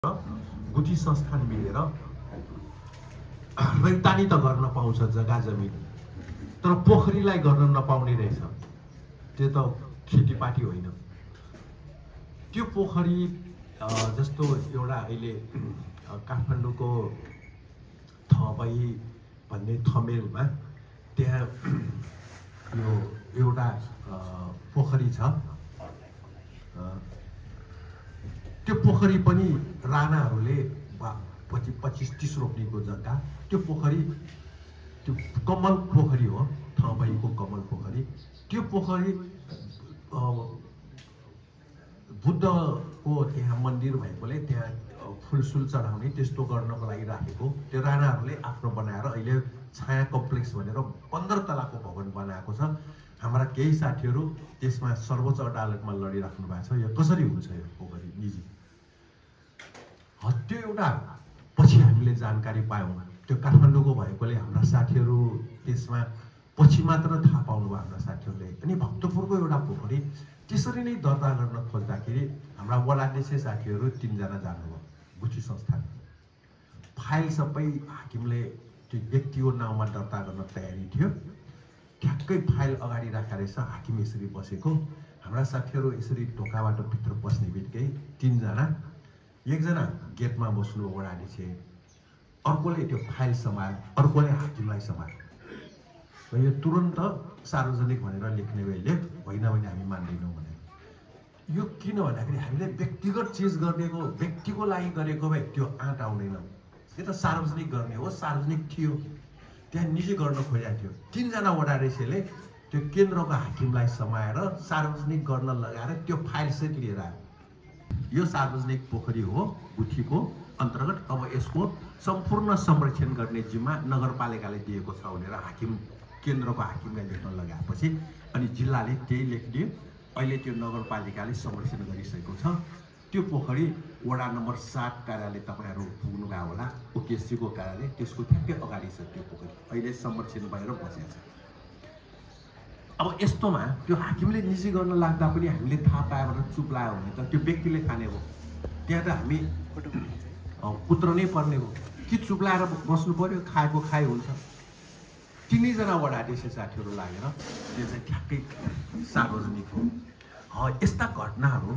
गुठी संस्थान मिलेर रैतानी त गर्न पाउँछ जग्गा जमिन, तर पोखरीलाई गर्न नपाउने रहेछ। त्यो त खेतीपाती होइन। त्यो पोखरी जस्तो एउटा अहिले काठमाडौँको थबई भन्ने थमेलमा त्यहाँ यो एउटा पोखरी छ। त्यो पोखरी पनि राणाहरूले 25-30 रोप्नेको जग्गा। त्यो पोखरी त्यो कमल पोखरी हो, थबईको कमल पोखरी। त्यो पोखरी बुद्धको त्यहाँ मन्दिर भएकोले त्यहाँ फुलसुल चढाउने त्यस्तो गर्नको लागि राखेको। त्यो राणाहरूले आफ्नो बनाएर अहिले छाया कम्प्लेक्स भनेर 15 तलाको भवन बनाएको छ। हाम्रा केही साथीहरू त्यसमा सर्वोच्च अदालतमा लडिराख्नु भएको छ। यो कसरी हुन्छ यो पोखरी निजी? त्यो एउटा पछि हामीले जानकारी पायौँ। त्यो काठमाडौँको भएकोले हाम्रा साथीहरू त्यसमा पछि मात्र थाहा पाउनु भयो हाम्रा साथीहरूले। अनि भक्तपुरको एउटा पोखरी त्यसरी नै दर्ता गर्न खोज्दाखेरि हाम्रा वडाध्यक्ष साथीहरू 3 जना जानुभयो गुठी संस्थान। फाइल सबै हाकिमले त्यो व्यक्तिको नाउँमा दर्ता गर्न तयारी थियो। ठ्याक्कै फाइल अगाडि राखेर रहेछ हाकिम यसरी बसेको। हाम्रा साथीहरू यसरी ढोकाबाट भित्र पस्ने बित्तिकै 3 जना, एकजना गेटमा बस्नु वडाध्यक्ष, अर्कोले त्यो फाइल सम्हाल, अर्कोले हाकिमलाई सम्हाल। र यो तुरन्त सार्वजनिक भनेर लेख्ने भएले होइन भने हामी मान्दैनौँ भने। यो किन भन्दाखेरि हामीले व्यक्तिगत चिज गरेको, व्यक्तिको लागि गरेको भए त्यो आँट आउँदैन। यो त सार्वजनिक गर्ने हो, सार्वजनिक थियो, त्यहाँ निजी गर्न खोजेको थियो। 3 जना वडाध्यक्षले त्यो केन्द्रको हाकिमलाई समाएर सार्वजनिक गर्न लगाएर त्यो फाइल सहित लिएर आयो। यो सार्वजनिक पोखरी हो गुठीको अन्तर्गत। अब यसको सम्पूर्ण संरक्षण गर्ने जिम्मा नगरपालिकाले दिएको छ भनेर हाकिम, केन्द्रको हाकिमले लेख्न लगाएपछि अनि जिल्लाले त्यही लेखिदियो। अहिले त्यो नगरपालिकाले संरक्षण गरिसकेको छ। त्यो पोखरी वडा नम्बर 7 कार्यालय तपाईँहरू पुग्नुभयो होला, ओकेसीको कार्यालय, त्यसको ठ्याक्कै अगाडि छ त्यो पोखरी। अहिले संरक्षण भएर बसेको छ। अब यस्तोमा त्यो हाकिमले निजी गर्न लाग्दा पनि हामीले थाहा पाएर चुप लाग्यो भने त त्यो व्यक्तिले खाने हो। त्यहाँ त हामी उत्रनै पर्ने हो कि चुप लाएर बस्नु पर्यो? खाएको खाइ हुन्छ। 3 जना वडाध्यक्ष साथीहरू लागेर त्यो चाहिँ ठ्याक्कै सार्वजनिक हो। यस्ता घटनाहरू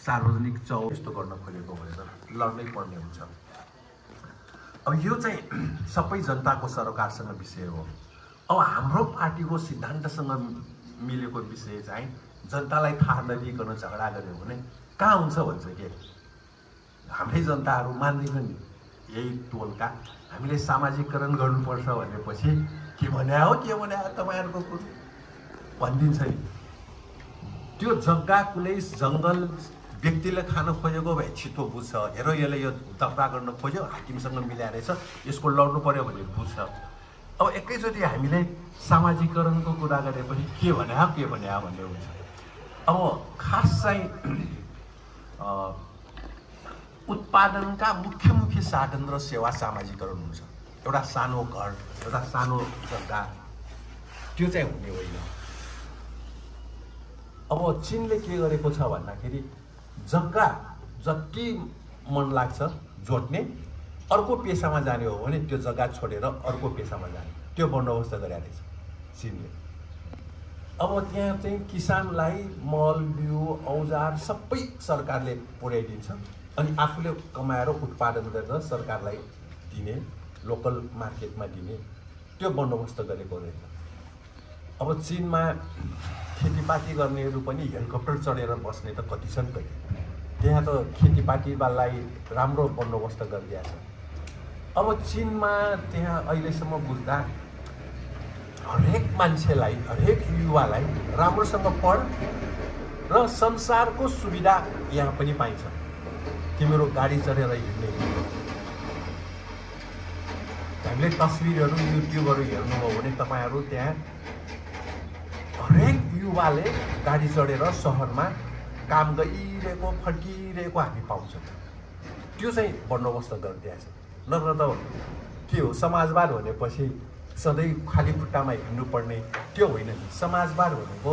सार्वजनिक यस्तो गर्न खोजेको भनेर लड्नै पर्ने हुन्छ। अब यो चाहिँ सबै जनताको सरकारसँग विषय हो। अब हाम्रो पार्टीको सिद्धान्तसँग मिलेको विषय चाहिँ जनतालाई थाहा नदिइकन झगडा गर्यो भने कहाँ हुन्छ भन्छ के? हाम्रै जनताहरू मान्दैनन् नि। यही टोलका हामीले सामाजिकरण गर्नुपर्छ भनेपछि के भने हो तपाईँहरूको कुरो भनिदिन्छ नि। त्यो जग्गा कुनै जङ्गल व्यक्तिले खान खोजेको भए छिटो बुझ्छ। हेरो यसले यो दर्ता गर्न खोज्यो, हाकिमसँग मिलाएर छ, यसको लड्नु पर्यो भने बुझ्छ। अब एकैचोटि हामीले सामाजिकरणको कुरा गरेपछि के भने हो भन्ने हुन्छ। अब खास चाहिँ उत्पादनका मुख्य साधन र सेवा सामाजिकरण हुन्छ। एउटा सानो घर, एउटा सानो जग्गा, त्यो चाहिँ हुने होइन। अब चीनले के गरेको छ भन्दाखेरि जग्गा जति मन लाग्छ जोड्ने, अर्को पेसामा जाने हो भने त्यो जग्गा छोडेर अर्को पेसामा जाने, त्यो बन्दोबस्त गरेको रहेछ चीनले। अब त्यहाँ चाहिँ किसानलाई मल, बिउ, औजार सबै सरकारले पुर्याइदिन्छ अनि आफूले कमाएर उत्पादन गरेर सरकारलाई दिने, लोकल मार्केटमा दिने, त्यो बन्दोबस्त गरेको रहेछ। अब चीनमा खेतीपाती गर्नेहरू पनि हेलिकप्टर चढेर बस्ने त कति छन् कति। त्यहाँ त खेतीपातीलाई राम्रो बन्दोबस्त गरिदिएको छ। अब चीनमा त्यहाँ अहिलेसम्म बुझ्दा हरेक मान्छेलाई, हरेक युवालाई राम्रोसँग पढ र संसारको सुविधा यहाँ पनि पाइन्छ। तिम्रो गाडी चढेर हिँड्ने, हामीले तस्विरहरू युट्युबहरू हेर्नुभयो भने तपाईँहरू त्यहाँ हरेक युवाले गाडी चढेर सहरमा काम गरिरहेको, फर्किरहेको हामी पाउँछौँ। त्यो चाहिँ बन्दोबस्त गरिदिएको छ। नत्र त के हो समाजवाद भनेपछि सधैँ खाली खुट्टामा हिँड्नुपर्ने त्यो होइन नि। समाजवाद भनेको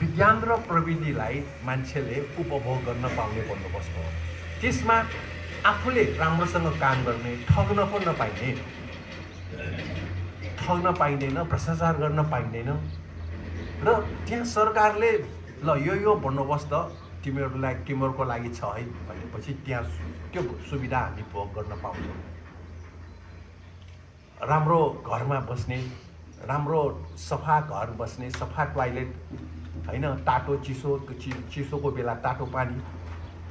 विज्ञान र प्रविधिलाई मान्छेले उपभोग गर्न पाउने बन्दोबस्त हो। त्यसमा आफूले राम्रोसँग काम गर्ने, ठग्न पो पाइँदैन, भ्रष्टाचार गर्न पाइँदैन। र त्यहाँ सरकारले ल यो बन्दोबस्त तिमीहरूको लागि छ है भनेपछि त्यहाँ त्यो सुविधा हामी भोग गर्न पाउँछौँ। राम्रो घरमा बस्ने, राम्रो सफा घर बस्ने, सफा टोयलेट हैन, तातो चिसोको बेला तातो पानी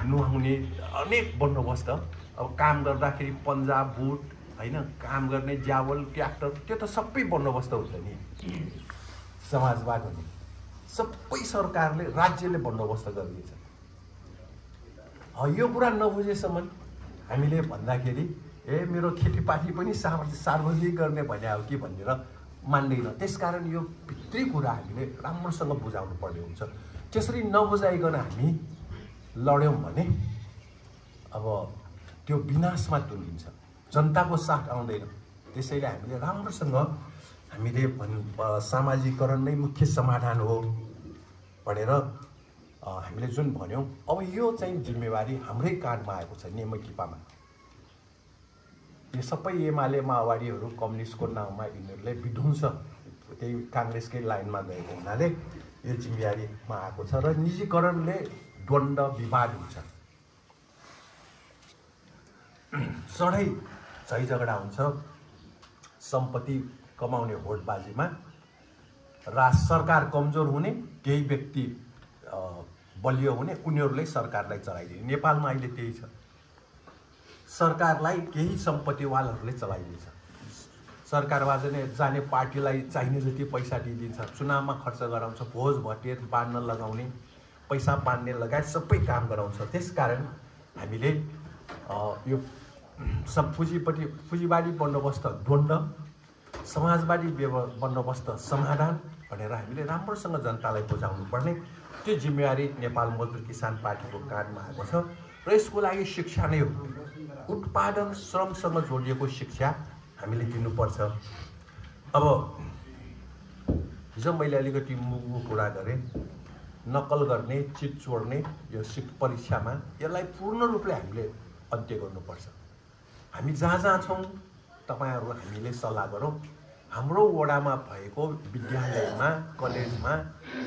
नुहाउने अनेक बन्दोबस्त। अब काम गर्दाखेरि पन्जा बुट हैन, काम गर्ने ज्यावल ट्र्याक्टर, त्यो त सबै बन्दोबस्त हुन्छ नि समाजवाद हुने। सबै सरकारले राज्यले बन्दोबस्त गरिदिन्छ। यो कुरा नबुझेसम्म हामीले भन्दाखेरि मेरो खेतीपाती पनि सार्वजनिक गर्ने भने हो कि भनेर मान्दैन। त्यसकारण यो भित्री कुरा हामीले राम्रोसँग बुझाउनु पर्ने हुन्छ। त्यसरी नबुझाइकन हामी लड्यौँ भने अब त्यो विनाशमा तुलिन्छ, जनताको साथ आउँदैन। त्यसैले हामीले राम्रोसँग हामीले सामाजिकरण नै मुख्य समाधान हो भनेर हामीले जुन भन्यौँ, अब यो चाहिँ जिम्मेवारी हाम्रै काँधमा आएको छ नेमकिपामा। यो सबै एमाले माओवादीहरू कम्युनिस्टको नाउँमा यिनीहरूले विध्वंस त्यही काङ्ग्रेसकै लाइनमा गएको हुनाले यो जिम्मेवारीमा आएको छ। र निजीकरणले द्वन्द विवाद हुन्छ, सधैँ झै झगडा हुन्छ, सम्पत्ति कमाउने होडबाजीमा। सरकार कमजोर हुने, केही व्यक्ति बलियो हुने, उनीहरूले सरकारलाई चलाइदिने। नेपालमा अहिले त्यही छ, सरकारलाई केही सम्पत्तिवालहरूले चलाइदिन्छ। सरकारमा जाने पार्टीलाई चाहिने जति पैसा दिइदिन्छ, चुनावमा खर्च गराउँछ, भोज भटेर बाँड्न लगाउने, पैसा बाँड्ने लगायत सबै काम गराउँछ। त्यसकारण हामीले यो सब पुँजीवादी बन्दोबस्त द्वन्द, समाजवादी बन्दोबस्त समाधान भनेर हामीले राम्रोसँग जनतालाई बुझाउनु पर्ने त्यो जिम्मेवारी नेपाल मजदुर किसान पार्टीको काँधमा आएको छ। र यसको लागि शिक्षा नै हो, उत्पादन श्रमसँग जोडिएको शिक्षा हामीले दिनुपर्छ। अब हिजो मैले अलिकति मुगु कुरा गरेँ, नक्कल गर्ने, चिट चोड्ने यो परीक्षामा यसलाई पूर्ण रूपले हामीले अन्त्य गर्नुपर्छ। हामी जहाँ छौँ तपाईँहरू हामीले सल्लाह गरौँ, हाम्रो वडामा भएको विद्यालयमा कलेजमा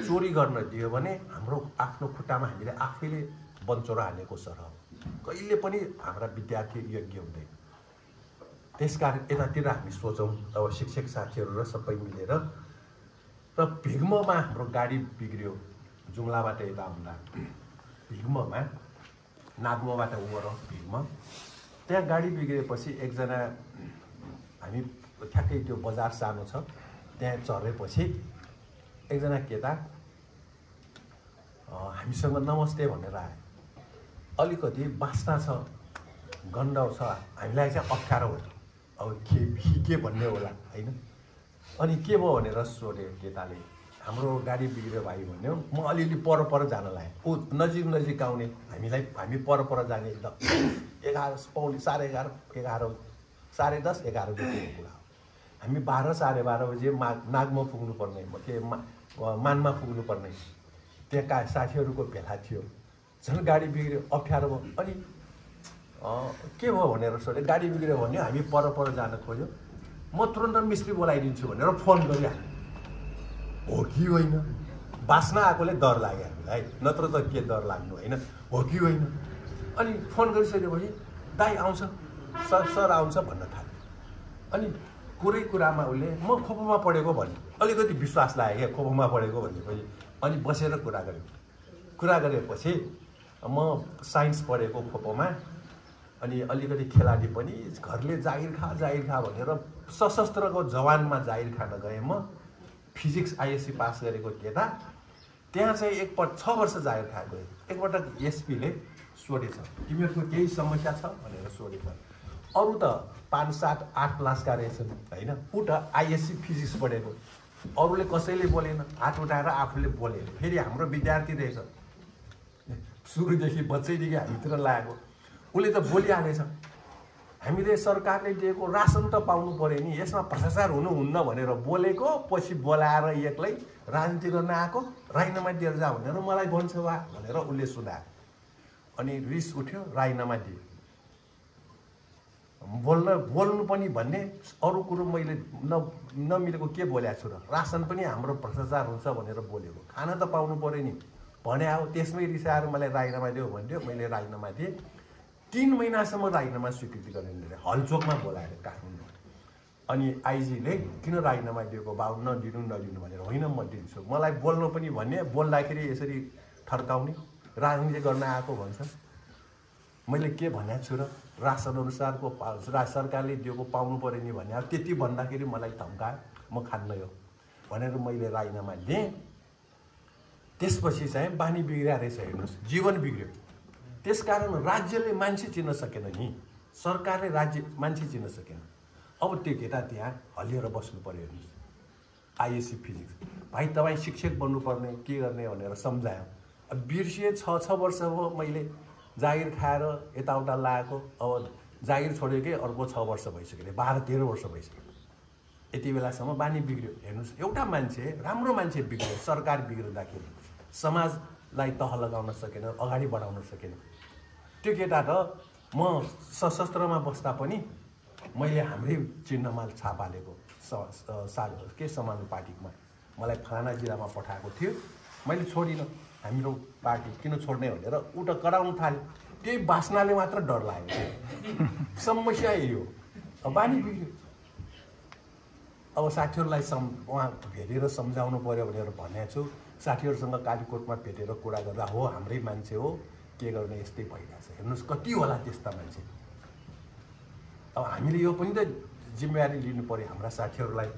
चोरी गर्न दियो भने हाम्रो आफ्नो खुट्टामा हामीले आफैले बन्चोरो हानेको सरह हो। कहिले पनि हाम्रा विद्यार्थी योग्य हुँदैन। त्यसकारण यतातिर हामी सोचौँ अब शिक्षक साथीहरू र सबै मिलेर। र भिग्ममा हाम्रो गाडी बिग्रियो, जुम्लाबाट यता आउँदा भिग्ममा, नागुवाबाट उवर भिग्म, त्यहाँ गाडी बिग्रेपछि एकजना, हामी ठ्याक्कै त्यो बजार सानो छ त्यहाँ चढेपछि एकजना केटा हामीसँग नमस्ते भनेर आयो। अलिकति बास्ना छ, गन्ध छ, हामीलाई चाहिँ अप्ठ्यारो भयो। अब के भन्ने होला होइन। अनि के भयो भनेर सोध्यो केटाले, हाम्रो गाडी बिग्रियो भाइ भन्यो। म अलिअलि पर जान लागेँ, ऊ नजिक आउने, हामी पर जाने। 11 पौने 11:30 11 10 11 बजीको कुरा हो। हामी 12 साढे 12 बजे नागमा पुग्नुपर्ने, मानमा पुग्नुपर्ने। त्यहाँ साथीहरूको भेला थियो, झन् गाडी बिग्रियो, अप्ठ्यारो भयो। अनि के भयो भनेर सोधे, गाडी बिग्रियो भन्यो, हामी पर जान खोज्यो। म तुरन्त मिस्त्री बोलाइदिन्छु भनेर फोन गरिहाल्यो। हो कि होइन, बास्ना आएकोले डर लाग्यो हामीलाई, नत्र त के डर लाग्नु होइन, हो कि होइन। अनि फोन गरिसकेपछि दाइ आउँछ, सर आउँछ भन्न थाल्यो। अनि कुरामा उसले म खोपोमा पढेको भन्यो, अलिकति विश्वास लाग्यो क्या खोपोमा पढेको भनेपछि। अनि बसेर कुरा गरेपछि म साइन्स पढेको खोपोमा, अनि अलिकति खेलाडी पनि, घरले जागिर खा भनेर सशस्त्रको जवानमा जागिर खान गएँ म। फिजिक्स आइएससी पास गरेको केटा, त्यहाँ चाहिँ 6 वर्ष जागिर खाएको। एकपटक एसपीले सोधेछ, तिमीहरूको केही समस्या छ भनेर सोधेछ। अरू त 5, 7, 8 क्लासका रहेछन् होइन, ऊ त आइएससी फिजिक्स पढेको। अरूले कसैले बोलेन, हात उठाएर आफूले बोले। फेरि हाम्रो विद्यार्थी रहेछ, सुरुदेखि बच्चैदेखि हामीतिर लागेको, उसले त बोलिहालेछ। हामीले सरकारले दिएको रासन त पाउनु पर्यो नि, यसमा भ्रष्टाचार हुनुहुन्न भनेर बोलेको, पछि बोलाएर एक्लै राजनीति गर्न आएको, राजीनामा दिएर जा भनेर मलाई भन्छ वा भनेर उसले सुनायो। अनि रिस उठ्यो, राजीनामा दियो। बोल्नु पनि भन्ने अरू कुरो मैले नमिलेको के बोलेको छु र रासन पनि हाम्रो भ्रष्टाचार हुन्छ भनेर बोलेको खाना त पाउनु पर्यो नि भने हो त्यसमै रिसाएर मलाई राजीनामा दियो भन्थ्यो मैले राजीनामा दिएँ 3 महिनासम्म राजीनामा स्वीकृति गरेर हलचोकमा बोलाएर काठमाडौँ अनि आइजीले किन राजीनामा दिएको बाबु नदिनु भनेर होइन म दिन्छु मलाई बोल्नु पनि भन्ने बोल्दाखेरि यसरी ठर्काउने राजनीति गर्न आएको भन्छ मैले के भनेको छु र रासन अनुसारको सरकारले दिएको पाउनु पर्यो नि भने त्यति भन्दाखेरि मलाई धम्कायो म खान्न यो भनेर मैले राजीनामा दिएँ त्यसपछि चाहिँ बानी बिग्रिया रहेछ हेर्नुहोस् जीवन बिग्रियो त्यसकारण राज्यले मान्छे चिन्न सकेन नि सरकारले मान्छे चिन्न सकेन अब त्यो केटा त्यहाँ हलिएर बस्नु पर्यो हेर्नुहोस् आइएससी फिजिक्स भाइ तपाईँ शिक्षक बन्नुपर्ने के गर्ने भनेर सम्झायो अब बिर्सिए 6 वर्ष हो मैले जागिर खाएर यताउता लागेको अब जागिर छोडेकै अर्को 6 वर्ष भइसक्यो 12-13 वर्ष भइसक्यो यति बेलासम्म बानी बिग्रियो हेर्नुहोस् एउटा मान्छे राम्रो मान्छे बिग्रियो सरकार बिग्रिँदाखेरि समाजलाई तह लगाउन सकेन अगाडि बढाउन सकेन त्यो केटा त म सशस्त्रमा बस्दा पनि मैले हाम्रै चिन्हमा छाप हालेको के समानुपातिकमा मलाई फलाना जिल्लामा पठाएको थियो मैले छोडिनँ हाम्रो पार्टी किन छोड्ने भनेर उट कराउन थाल्यो त्यही बासनाले मात्र डर लाग्यो समस्या यही हो अब बानी बिग्रियो अब साथीहरूलाई उहाँ भेटेर सम्झाउनु पर्यो भनेर भनेको छु साथीहरूसँग कालीकोटमा भेटेर कुरा गर्दा हो हाम्रै मान्छे हो के गर्ने यस्तै भइरहेछ हेर्नुहोस् कति होला त्यस्ता मान्छे अब हामीले यो पनि त जिम्मेवारी लिनु पर्यो हाम्रा साथीहरूलाई